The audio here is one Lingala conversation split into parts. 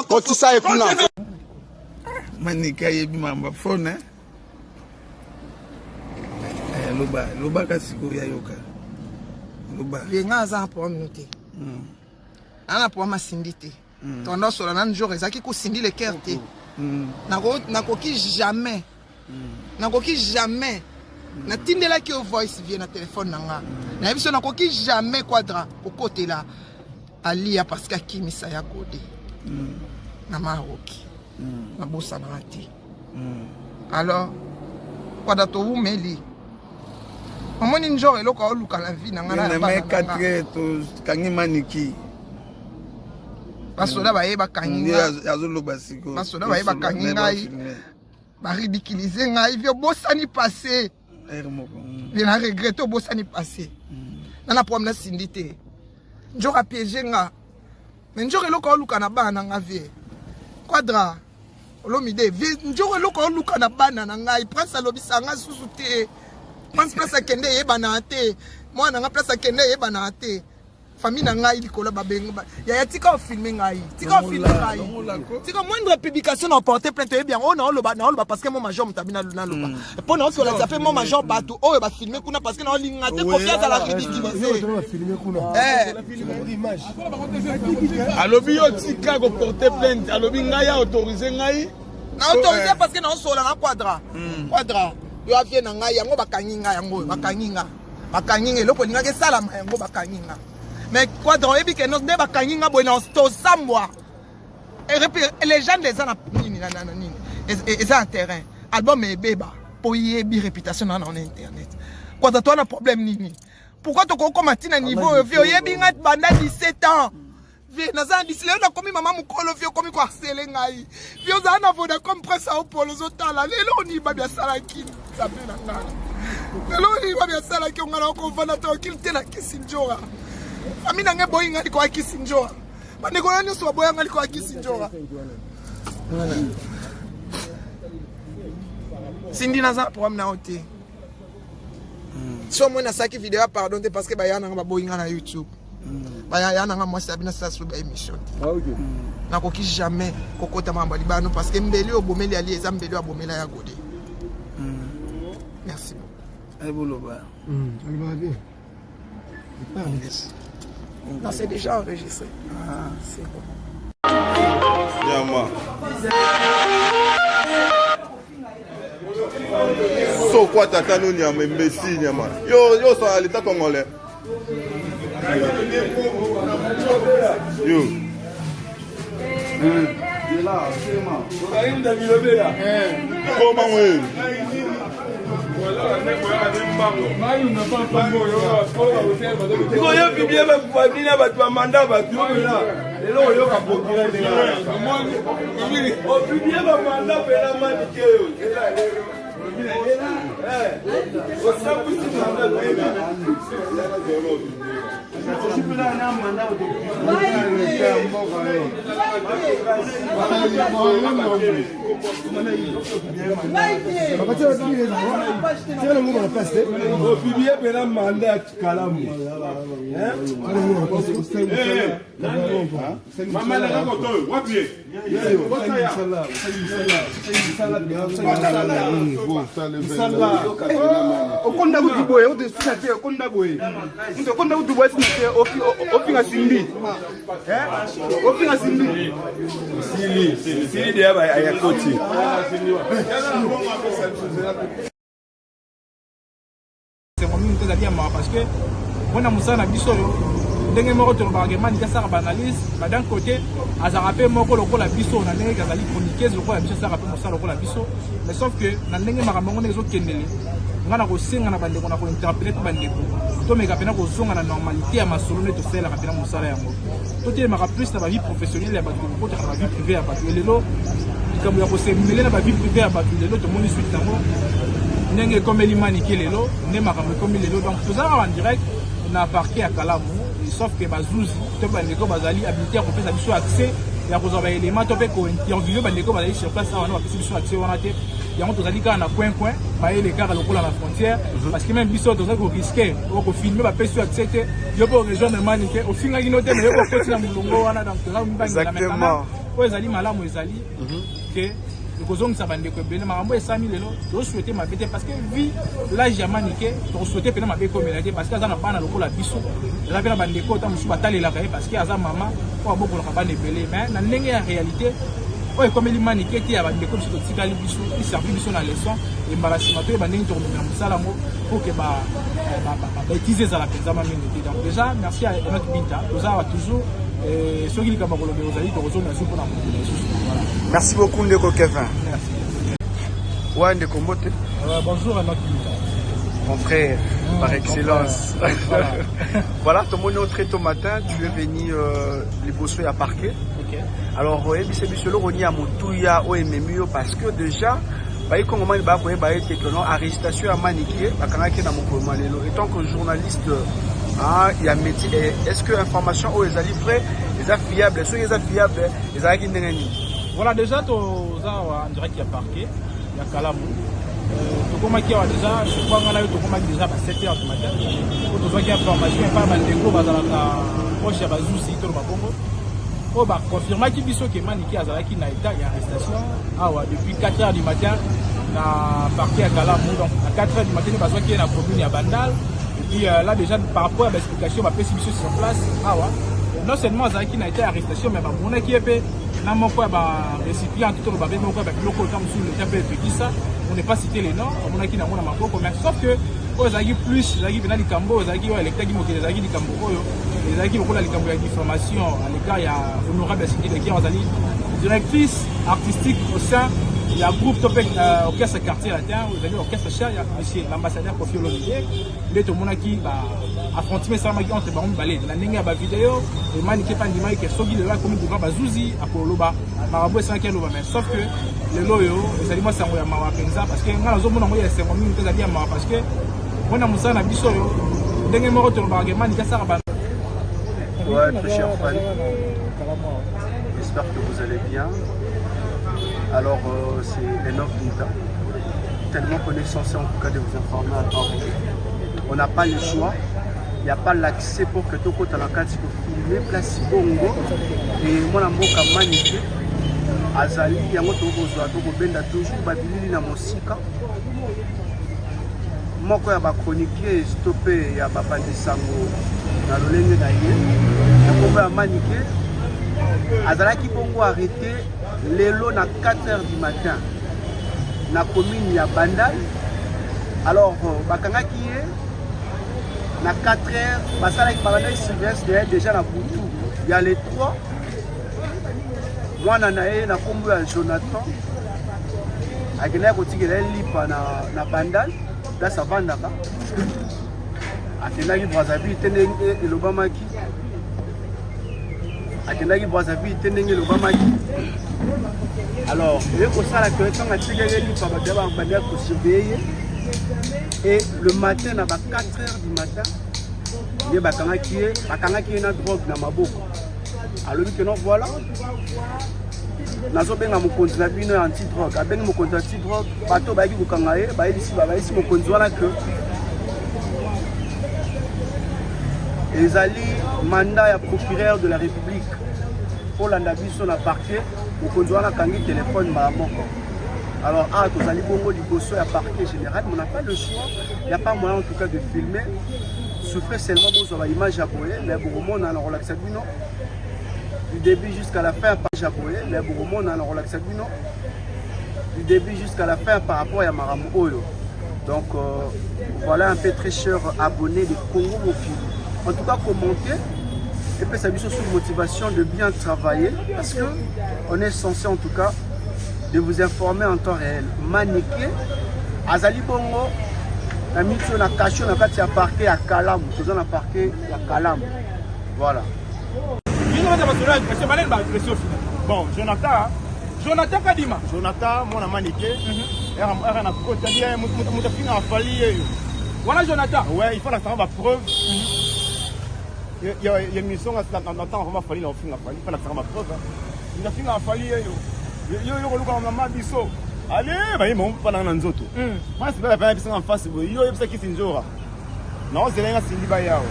Kotisa ye kuna. Manika yebi makambo phone eh? Eh, loba lobaka sikoyo ya yoka loba. Ye nga aza na problème te. Ana problème asindi te. Tondo sola na jour ezalaki kosindi le cœur te. Nakoki jamais. Nakoki jamais. Natindelaki yo voice vie na telefone na nga. Nayebi so nakoki jamais quadra kokotela Alia parce que akimisa ya Gode. Na Maroki. Nabosanaka te. Alors quadra towumeli. Omoni njor eloko aoluka na vie na nga na na bana mai na nga. 4 heures tokangi maniki. Basoda baye bakangi Nde nga. azoloba sikoyo. Basoda baye bakangi ngai. Baridiculize ngai vie obosani passé. Heure moko. Vie na regrette obosani passé. Na na problème na Cindy te. Njor a piégé nga. Mais njor eloko aoluka na bana na nga vie. Quadra Olomide vie njor eloko aoluka na bana na ngai. Prince alobisa nga susu te. Prince place akende eyebana te. Mwana nga place akende eyebana te. Famille na ngai likolo babengo yaya tika ofilme ngai tika ofilme ngai tika moindre publication na porter plainte oyebi yango na oloba na oloba parce que mon major mutabi na loba mpo na osolakisa mpe mon major bato oyo bafilme kuna parce que na olinga te kofi azala ridiculisé. Alobi yo tika ko porter plainte, alobi ngai ya autorisé ngai. Na autorisé parce que na osola na quadra. Quadra yo avie na ngai yango bakangi ngai yango oyo bakangi nga. Bakangi nga eloko elingaki esalama yango bakangi nga. Mais quadra oyebi ke nde bakangi nga boye na tosambwa. Légende eza na nini na na nini eza na terrain. Album ebeba po yebi réputation na na internet. Quadra toi na problème nini? Pourquoi tokokoma tina niveau oyo vie oyebi nga banda 17 ans? Vie naza na disi lelo nakomi mama mokolo vie okomi koharcele ngai vie ozala na Vodacom Prince Aopolo ozotala lelo oni babi asalaki nzambe na ngai lelo oni babi asalaki onga na okovanda tranquille te na kisi njora famille na ngai eboyi ngai likoya kisi njora bandeko na nyonso baboya ngai likoya kisi njora Cindy naza na problème na yo te. So moi nasalaki video ya pardon te parce que baya nanga baboyi nga na YouTube. Baya nanga mwasi abi nasala so ba émission te. Nakoki jamais kokota makambo ya libano parce que mbeli oyo obomeli ali eza mbeli oyo abomela ya Gode. Merci beaucoup. Ayeboloba. Non, c'est déjà enregistré. Ah, c'est bon. Nyama. So kwa tata no nyama imbécile nyama. Yo yo ça l'état congolais. Yo. Comment oui? Sikoyo biblia bina bato bamanda bato yo lelo oyoka procureur ndenge opublie bamanda mpena manike oyo osambwisi manda opublie mpena manda ya kalamu. Mama na ko to wapi ye? Okonda kutu boye otesina te okonda boye mutu okonda kutu boye sina te ofinga simbi ofinga simbi sili deya ayakoti. Sengo mingi te ezali ya mawa parce que mpona mosala na biso oyo ndenge moko tolobaka ke Manike asalaka baanalyse ba d'un côté azalaka mpe moko lokola biso na ndenge azali chroniqueuse lokola biso asalaka mpe mosala lokola biso mais sauf que na ndenge makambo yango ndenge ezokendele ngai na kosenga na bandeko na kointerpele mpe bandeko tomeka mpena kozonga na normalité ya masolo nde tosalelaka mpena mosala yango totelemaka plus na bavie professionnelle ya bato kokotaka na bavie privée ya bato elelo likambo ya kosemele na bavie privée ya bato lelo tomoni suite yango ndenge ekomeli Manike lelo nde makambo ekomi lelo donc tozalaka en direct na parquet ya Kalamu sauf que bazuzi to bandeko bazali habilité ya kopesa biso accès ya kozwa baélément to mpe kointerviewe bandeko bazali sur place awa wana bapesi biso accès wana te. Yango tozali kaka na coin coin, mayele kaka lokola na frontière, parce que même biso tozali korisquer okofilmer, bapesi yo accès te, yo mpe orejoindre Manike, ofingaki no te, mais yo mpe okoti na molongo wana. Donc toza mibangela, mais quand même oyo ezali malamu ezali ke ekozongisa bandeko ebele. Makambo esami lelo, tozosouhaiter mabe te, parce que vu l'âge ya Manike, tokosouhaiter mpena mabe ekomela te, parce que aza na bana lokola biso, eza mpe na bandeko ta mosusu batalelaka ye, parce que aza mama oyo abokolaka bana ebele. Mais na ndenge ya réalité oyo ekomeli Manike te, ya bandeko biso totikali biso, eservi biso na leçon. Embala nsima toyeba ndenge tokomemela mosala yango pour que babêtises ezala mpenzama mingi te. Donc déjà merci à Enok Binta, toza awa toujours. Soki likambo ya koloba ozali, tokozonga lisusu mpona kokende lisusu. Voilà. Merci beaucoup, ndeko Kevin. Merci. Ouais, ndeko, mbote. Bonjour Enok Binta. Mon frère, par excellence. Voilà. Voilà, tomoni très tôt matin, tu es venu liboso ya parquet. Alors, oyebisa biso eloko nini ya motuya oyo ememi yo, parce que déjà bayi kongomani baya koyeba ete que non, arrestation ya Manike, bakangaki na mokolo mwa lelo. Étant que journaliste, hein, ya métier, est-ce que information oyo ezali vrai, eza fiable? Soki eza fiable, ezalaki ndenge nini? Voilà, déjà toza awa en direct ya parquet ya Kalamu. Tokomaki awa déjà, je crois nga na yo tokomaki déjà ba 7 heures du matin, po tozwaki information epai bandeko bazalaka proche ya bazuzi to babongo oyo baconfirmaki biso ke Maniki azalaki na état ya arrestation awa depuis 4 heures du matin na parquet ya Kalamu. Donc à 4 heures du matin nde bazwaki ye na commune ya Bandal. Et puis là déjà, par rapport ya baexplication bapesi biso sur place awa, non seulement azalaki na état ya arrestation, mais bamonaki ye mpe na moko ya barécipient to toloba mpe moko ya babiloko oyo ta mosusu leta mpe epekisa, on n'est pas cité les noms, bamonaki nango na maboko. Mais sauf que oyo ezalaki plus, ezalaki mpena likambo oyo ezalaki oyo elektaki mokili, ezalaki likambo oyo ezalaki lokola likambo ya diffamation à l'égard ya honorable Cindy Le Cœur, azali directrice artistique au sein ya groupe to mpe orchestre Quartier Latin, oyo ezali orchestre cher ya monsieur l'ambassadeur Koffi Olomide. Nde tomonaki ba affrontement esalamaki entre bango mibale na ndenge ya bavideo. Emaniki mpe andimaki ke soki lelo akomi devant bazuzi, akoloba makambo esalaki aloba. Mais sauf que lelo oyo ezali mwa sango ya mawa mpenza, parce que ngai nazomona yango ya esengo mingi te, ezali ya mawa, parce que mpona mosala na biso oyo, ndenge moko tolobaka ke Maniki asalaka ba Ouais, très chers fans, j'espère que vous allez bien. Alors, c'est Enoch Binta. Tellement qu'on est censé en tout cas de vous informer à temps réel. On n'a pas le choix. Il n'y a pas l'accès pour que tokota na kati filmer place bongo. Et moi, mboka Manike azali yango, tokozwa, tokobenda toujours babilili na mosika. Moko ya bachroniqueuse to mpe ya bapandisango na lolenge na ye na nkombo ya Manike azalaki bongo arrêté lelo na 4 heures du matin na commune ya Bandal. Alors bakangaki ye na 4 heures, basalaki, babandaki surveillance de ye déjà na butu ya le 3. Mwana na ye na nkombo ya Jonathan akendaki kotikela ye lipa na Bandal, place avandaka. Akendaki Brazzaville te ndenge elobamaki, akendaki Brazzaville te ndenge elobamaki. Alors eye kosala ke ntango atikaki lipa, bato ya bandaki kosurveiller ye, et le matin na ba 4 heures du matin nde bakangaki ye. Bakangaki ye na drogue na maboko. Alobi ke non, voilà, nazobenga mokonzi na bino ya antidrogue. Abengi mokonzi ya antidrogue, bato bayaki kokanga ye, bayebisi mokonzi wana ke ezali mandat ya procureur de la République kolanda biso na parquet. Mokonzi wana akangi telefone mbala moko. Alors awa tozali bongo liboso ya parquet général. On n'a pas le choix, il n'y a pas moyen en tout cas de filmer. Souffrez seulement, bozwa baimage ya boye, mais bokomona na kolakisa bino du début jusqu'à la fin page ya boye, mais bokomona na kolakisa bino du début jusqu'à la fin par rapport ya makambo oyo. Donc voilà un peu, très cher abonné de Congo Mokili, en tout cas commenter epesa biso sous motivation de bien travailler, parce que on est censé en tout cas de vous informer en temps réel. Manike azali bongo na miso na cachot na kati ya parquet ya Kalamu. Toza na parquet ya Kalamu, voilà. Bon, Jonathan. Jonathan Kadima. Jonathan mwana Manike ere na kota moto afinga afali yeyo. Wana Jonathan. Ouais, il faut nasanga bapreuve ya émission na ntango vraiment afali na ofinga afali, il faut nasanga bapreuve. Moto afinga afali yeyo, yo yo koluka mama biso. Ale baye bango mpa nanga na nzoto. Prince Babia mpe ayebisa nga en face boye, yo oyebisa Kisi Ndjora. Naozela ye nga Cindy baya awa.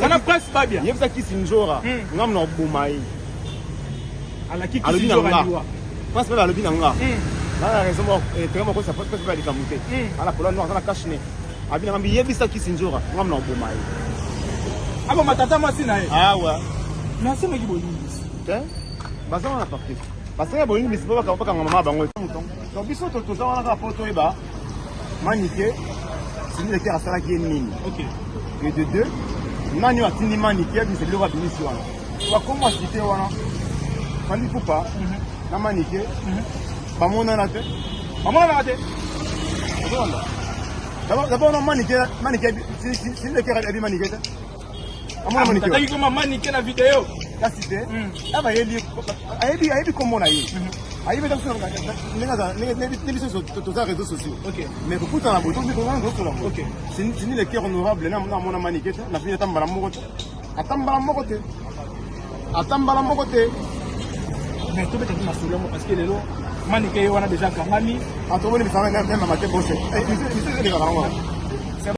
Wana Prince Babia. Yebisa Kisi Ndjora, nga mna oboma ye. Alaki Kisi Ndjora liwa. Prince Babia alobi na nga. Nga na raison moko, terrain moko sa Prince Babia likambo te. Ala kola noir, aza na cache nez. Abi na nga mbi yebisa Kisi Ndjora, nga mna oboma ye. Aboma tata mwasi na ye. Awa. Mais asengaki bolimbisi. Te? Baza wana parquet. Basenga bolimbisi po bakanga mama bango. Donc biso toza wana kaka po toyeba Manike Cindy Le Cœur asalaki ye nini. Ok. Et de deux, nani oyo atindi Manike abimisa biloko abimisi wana. Bakombo asite wana Fally Ipupa na Manike bamonana te. Bamonana te. Ozolanda. D'abord na Manike, Manike Cindy Le Cœur abi Manike te. Amona Manike. Ataki koma Manike na video. Kasi te. Aba yebi ayebi ayebi kombo na ye. Ayebi ta biso ndenge aza ndenge biso toza réseaux sociaux. Ok. Mais kokutana boye toza tosola boye. Ok. Cindy Le Cœur honorable na mona Manike te, na fini ata mbala moko te. Ata mbala moko te. Ata mbala moko te. Mais tobetaki masolo yango parce que lelo Manike ye wana déjà akangami. Atomoni bisanga na mama te bose. Biso elekaka yango.